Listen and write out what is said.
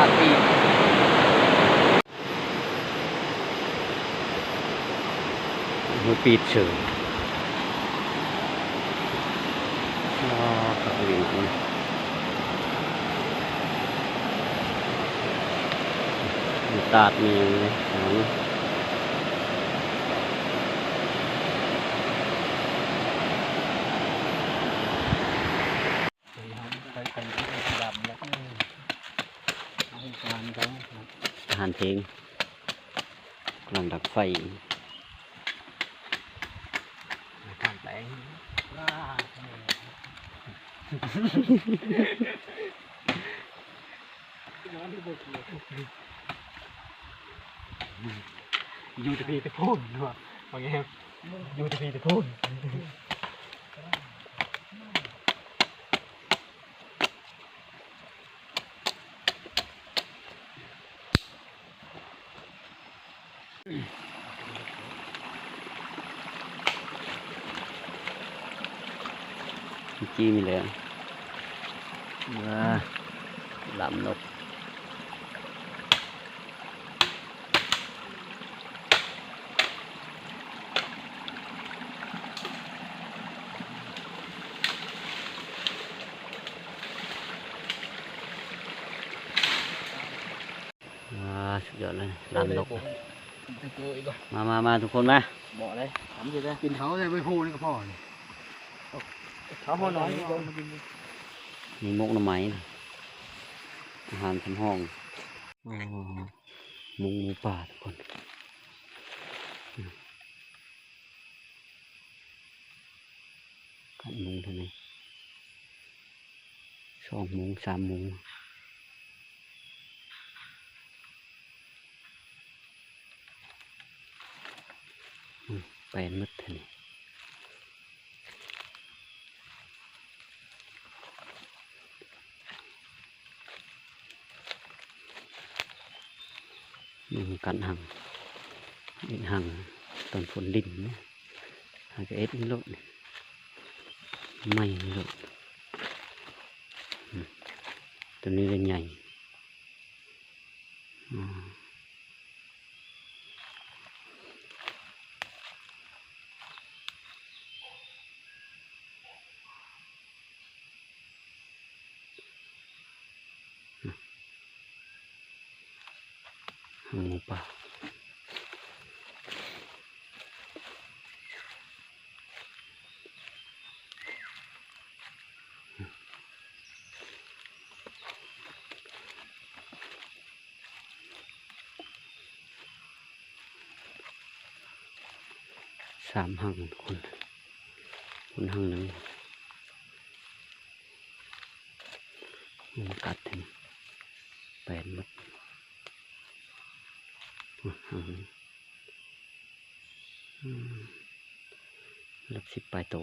ປີດ ໂອ້ ປີດເສີຍ. ອໍ ຄັກອີ່ຫຼີ ມີຕາດມີຫຍັງເລີຍ. ທະຫານເພງກຳລັງດັງໄຟ. ຢູ່ແຕ່ພີ້ແຕ່ພຸ້ນເນາະ ວ່າໄງ ຢູ່ແຕ່ພີ້ແຕ່ພຸ້ນ. ຈີ່ມີແລ້ວ ວ້າ ລຳນົກ. ອ່າ ສຸດຍອດເລີຍ ລຳນົກ. ມາ ມາ ມາ ທຸກຄົນມາ. ເບາະເລີຍ ທຳຢູ່ເດີ ກິນເຂົ້າໃສ່ໃບໂພນີ້ກໍພໍນີ້. ເຂົ້າຫົວໜ້ອຍ ມີໝົກໜໍ່ໄມ້ ອາຫານສຳຮອງ. ໂອ້ ມຸງໝູປ່າທຸກຄົນ. ກັນໂມງເທົ່ານີ້ ສອງໂມງ ສາມໂມງ. ອືມ ແປນໝົດເທົ່ານີ້. ອືມ ກັນຮັງ ເຮັດຮັງຕອນຝົນລິນນະ ຫາກະເຮັດນີ້ໂລດ ໃໝ່ນີ້ໂລດ. ອືມ ໂຕນີ້ລະໃຫຍ່. ອືມ ອືມ ໝູປ່າ. ສາມຮັງທຸກຄົນ ຄົນຮັງໜຶ່ງ ຍຸງກັດແທ້ ແປນໝົດ. ອືມ ອືມ ຫຼັກສິບປາຍໂຕ.